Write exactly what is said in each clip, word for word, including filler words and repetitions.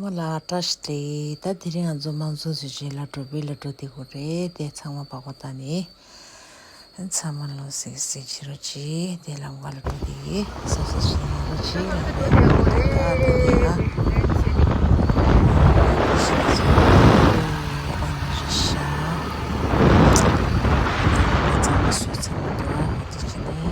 ལ་བཀྲ་ཤིས་བདེ་ལེགས། ད་དེ་རིང་ང་ཚོ་དམངས་གཙོ་འཛིན་གྲྭའི་ལ་འགྲོ་བའི་ལ་འགྲོ་བསྡད་དགོས་རེད། དེ་ཚང་མ་པགས་པ་བཏགས་ནས་ཚང་མ་ལ་གཟིགས་གཟིགས་བྱེད་རོགས་གྱིས། དེ་ལམ་ཁ་ལ་འགྲོ་བསྡད་ཡིན། གཟིགས་གཟིགས་བྱེད་རོགས་གྱིས། ལམ་ཁ་ལ་འགྲོ་བསྡད་ཡིན། ཨ་ནི་རེད་ཤག་ཚང་མ་སུ་ཚང་མ་འདུག་ཨ། དེ་བྱས་ནས།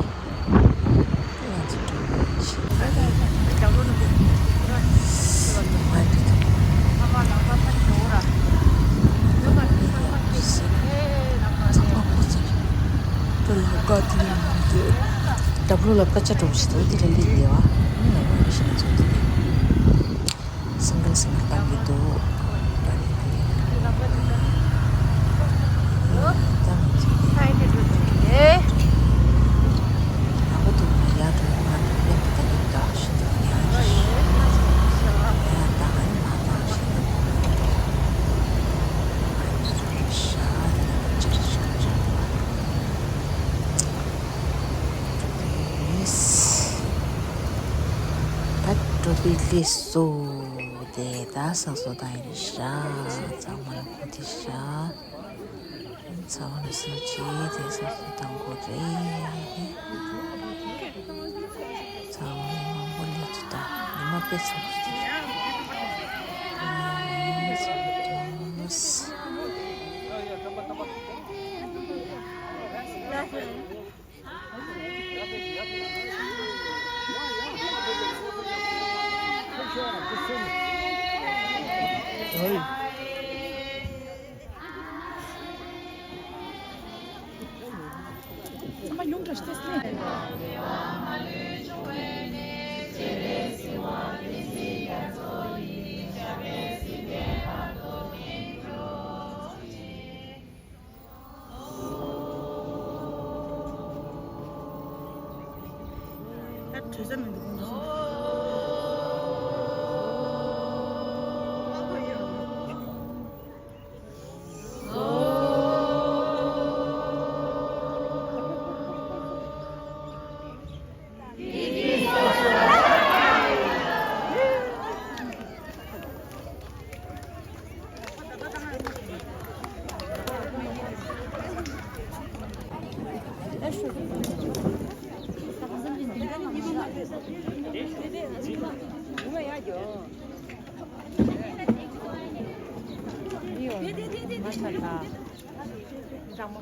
སིང་གལ་སིང་གལ་བཏང་གི་འདུག་ད་འགྲོ་དུས་སླེབས་སོང་། དེ་ད་སང་སོ་ད་ཡིན་ཤག་ཚང་མ་ལ་གོ་དེ་ཤག་ཚང་མ་ལ་སོ་ཆེ་དེ་སང་སོ་དང་གོ་རེད། ཚང་མ་མང་པོ་སླེབས་ཚུལ་དང་ཉི་མ་དཔེ་ཚོགས་ཚུལ་དེ་རེད། ད་གྲོས་ས་མི་འདུག་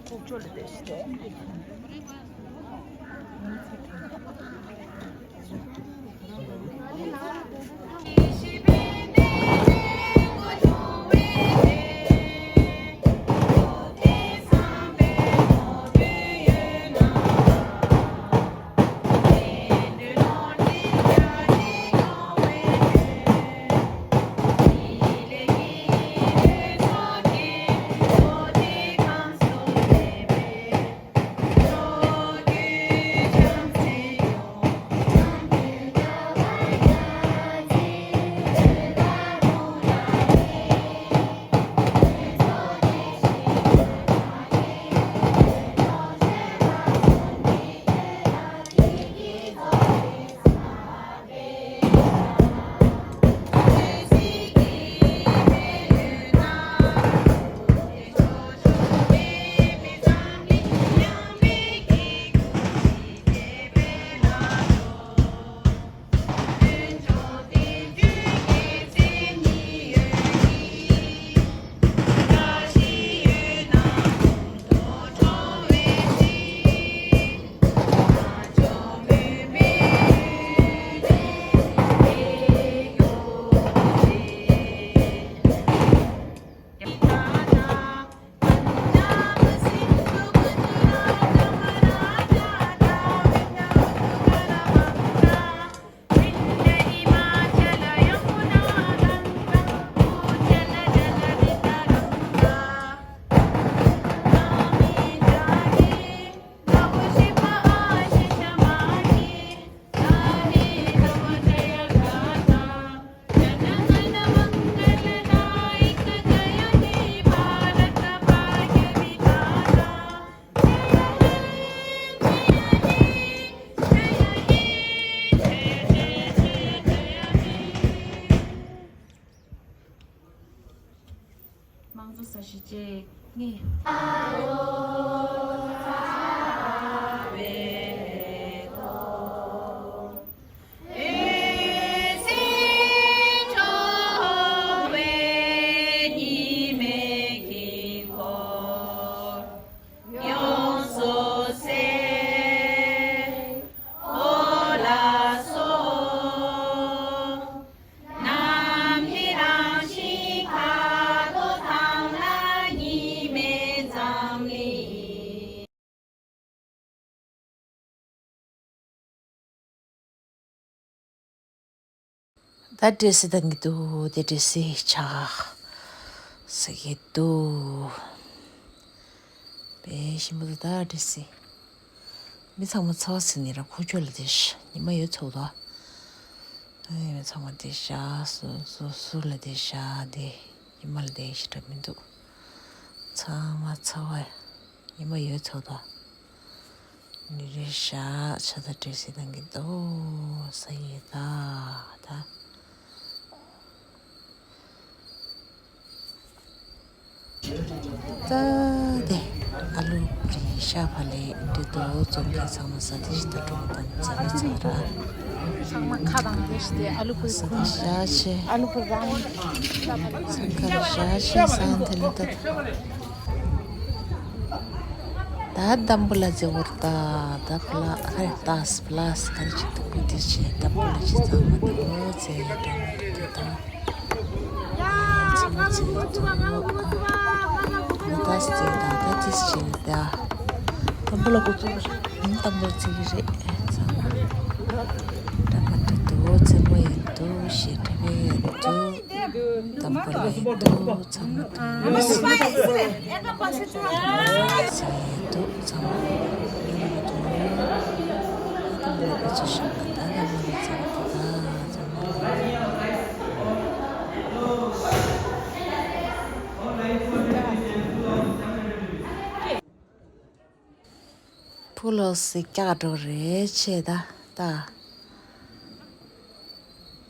ཁོང་ཚོ། ད་འདྲེ་སི་དང་གི་འདུག་དེ་འདྲེ་སི་ཆགས་ས་གི་འདུག་དཔེ་ཞིམ་པོ་འདུག་ད་འདྲེ་སི། མི་ཚང་མ་ཚ་བ་ཟིན་ནི་ར་ཁོ་ཆོ་ལ་དེ་ཤ་ཉི་མ་ཡོད་ཚོགས་དོ། ཨ་ཡི་མི་ཚང་མ་དེ་ཤ་སུ་སུ་སུ་ལ་དེ་ཤ་དེ་ཉི་མ་ལ་དེ་ཤ་འདྲ་མི་འདུག་ཚང་མ་ཚ་བ་ཉི་མ་ཡོད་ཚོགས་དོ། ནི་རེ་ཤ་ཆ་ད་འདྲེ་སི་དང་གི་འདུག་ས་ཡི་ད་ད། ད་དེ་ཨ་ལུ་རི་ཤ་ཕ་ལེ་འདི་དོ་ཙོང་ཁའི་ཚང་མ་ས་དེ་ཞིག་ད་འགྲོ་དང་ཚེ་རི་ཚ་ར། ཚང་མ་ཁ་དང་དེ་ཞིག་དེ་ཨ་ལུ་པུ་ས་དེ་ཤ་ཆེ། ཨ་ལུ་པུ་རང་ཚང་ཁ་རི་ཤ་ཆེ་ས་དེ་ལི་ད། ད་དམ་པོ་ལ་ཛེ་བོར་ད་ད་པ་ལ་ཧ་ད་སི་པ་ལ་སི་ཁ་རི་ཆེ་ཏུ་པུ་དེ་ཆེ་དམ་པོ་ལ་ཆེ་ཚང་མ་དེ་འོ་ཙེ་ཡ་དྲ་མ་དེ་ད། ཕུ་ལོ་སི་སྐྱག་འགྲོ་རེ་ཆེ་ད་ད།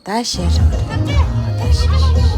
ད་ཤེས་རེད། ད་ཤེས་ཤེས་ཤེས།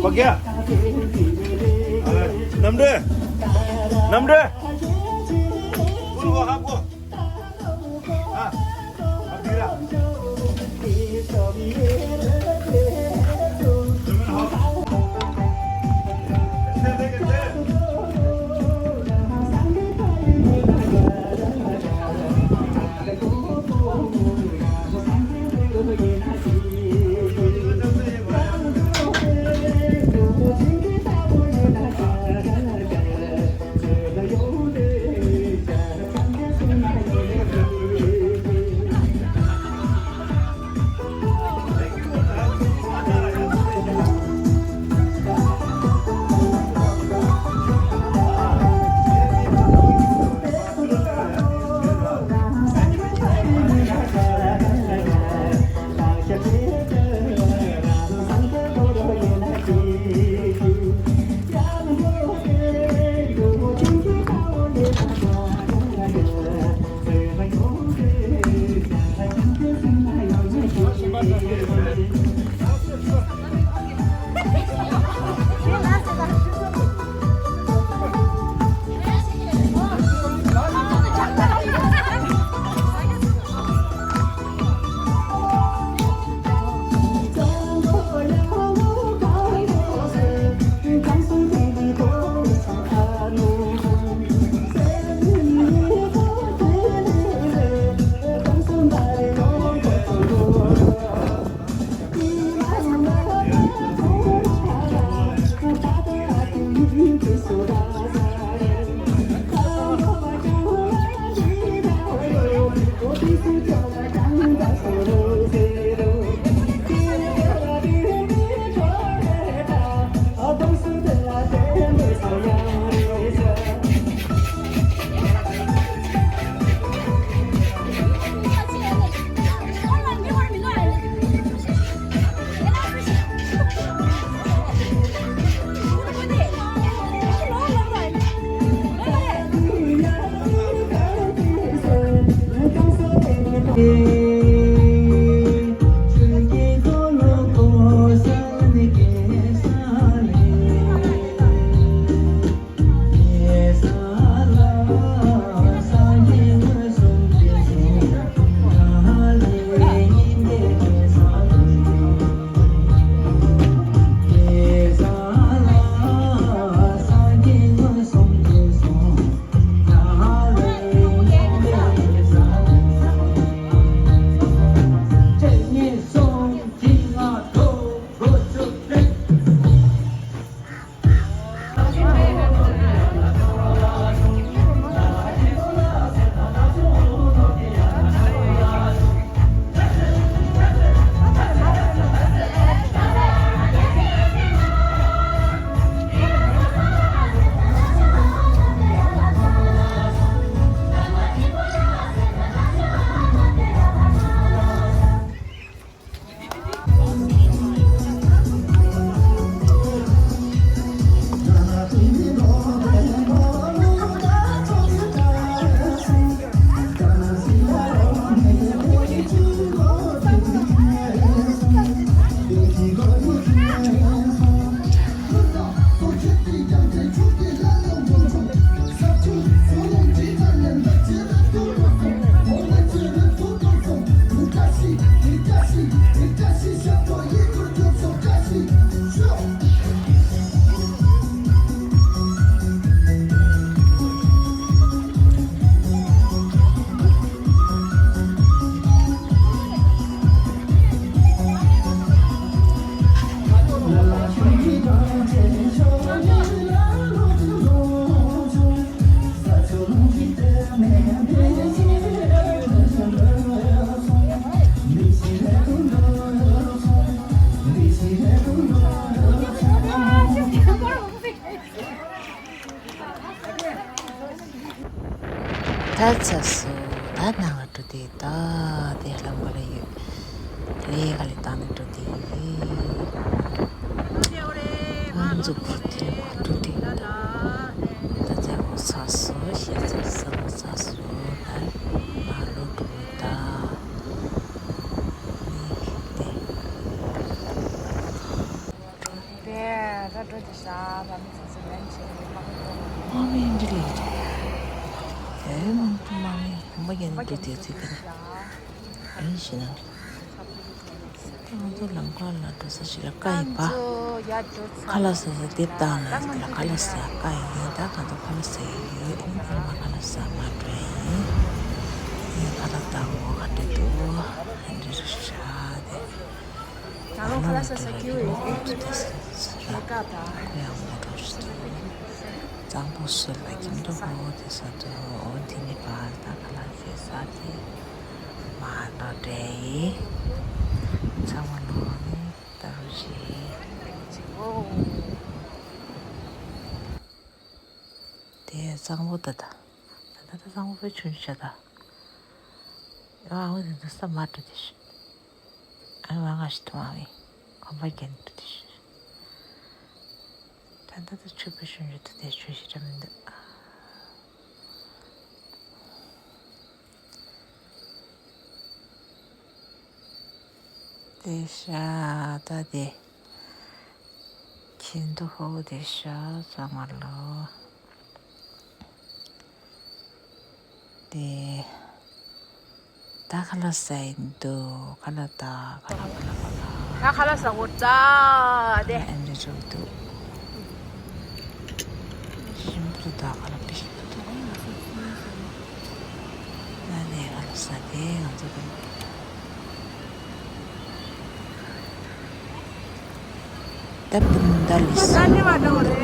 ཕ་གི། ནམ་འདྲ། ནམ་འདྲ། ཀུན་གོ་ཧ་གོ། ཨ། ཨ་ཕི་ར། ད་ཚ་སོ། ད་ནང་ལ་འགྲོ་དེ། ད་དེ་ལམ་ཁ་ལ་ཡོད། ལས་ཀ་ལས་བཏང་ནས་འགྲོ་དེ་ཡོད། ཨ་མཛུབ་གུ་དེ་འགྲོ་དེ། ད་ད་ཚ་བོ་ཚ་སོ། ཤི་ཚ་སོ། ཚ་སོ། ད་མ་ལོ་འགྲོ་ད། དེ། དེ་ད་འགྲོ་དེ་ཤ་ད་མི་ཚ་སོ་ལན་ཆེ་ནས་མ་ཁོ། ཨ་མི་འདི་ལས་ཀྱི་ཨེ་མང་པོ་མ་མི་བུམ་པ་རྒྱན་འགྲོ་དེ་ཚིག་ག་ནས་ཨེ་ཤི་ན། ང་ཚོ་ལམ་ཁ་ལ་འགྲོ་ས་ཞིག་ལ་ཀ་ཡིན་པ། ཁ་ལག་ཟ་ས་དེ་བཏང་ན་ལ་ཁ་ལག་ཟ་ཀ་ཡིན། ད་ང་ཚོ་ཁ་ལག་ཟ་ཡི་ཡོད། ཨིན་དེ་མ་ཁ་ལག་ཟ་མ་འགྲོ་ཡིན། ཨིན་ཁ་ལག་བཏང་ངོ་ག་འདྲ་འདུག་འདི་རུ་ཤ་དེ། ད་ལོ་ཁ་ལག་ཟ་ས་སྐྱིད་པོ་ཡོད་ཀྱི་རེད། ཁ་ལག་ཟ་ས་ཁོ་ཡང་ངོ་འགྲོ་ཞིག་འདུག་གཙང་པོ་སུ་ལ་ཁྱིམ་དུ་ཧོ་དེ་ས་དུ་འོ་དེ་ནི་བར་ད་ཁ་ལག་ཟས་ས་དེ། མ་ནོ་འདྲེ་ཡི། ཚང་མ་ལོ་ནི་ད་རུ་ཞིག་དེ་གཙང་པོ་ད་ད། ད་ད་གཙང་པོ་ཆུང་ཆུང་ད། ཨ་འོ་དེ་འདུག་ས་མ་འགྲོ་དེ་ཞིག་ཨ་མ་ང་ཞིག་ཐུང་བ་མི་གོམ་པ་རྒྱན་འགྲོ་དེ་ཞིག་ད་ད་ད་ཆུ་བོ་ཞུན་རེ་ད་དེ་ཆུ་ཞིག་འདྲ་མི་འདུག་དེ་ཤ་ད་དེ། ཁྱིམ་དུ་ཧོ་དེ་ཤ་ཚང་མ་ལོ། དེ། ད་ཁ་ལག་ཟ་ཡི་འདུག་ཁ་ལག་ད་ཁ་ལག་ཁ་ལག་ཁ་ལག་ད་ཁ་ལག་ཟ་འོ་ཙ་དེ། ཨེམ་རེ་ཆོག་འདུག་ཞིམ་པོ་ད་ཁ་ལག་པི་ཤི་འདུག་ད་དེ་ཁ་ལག་ཟ་དེ་ང་ཚོ་ད། ད་སྤུན་ཟླ་ལི་ས།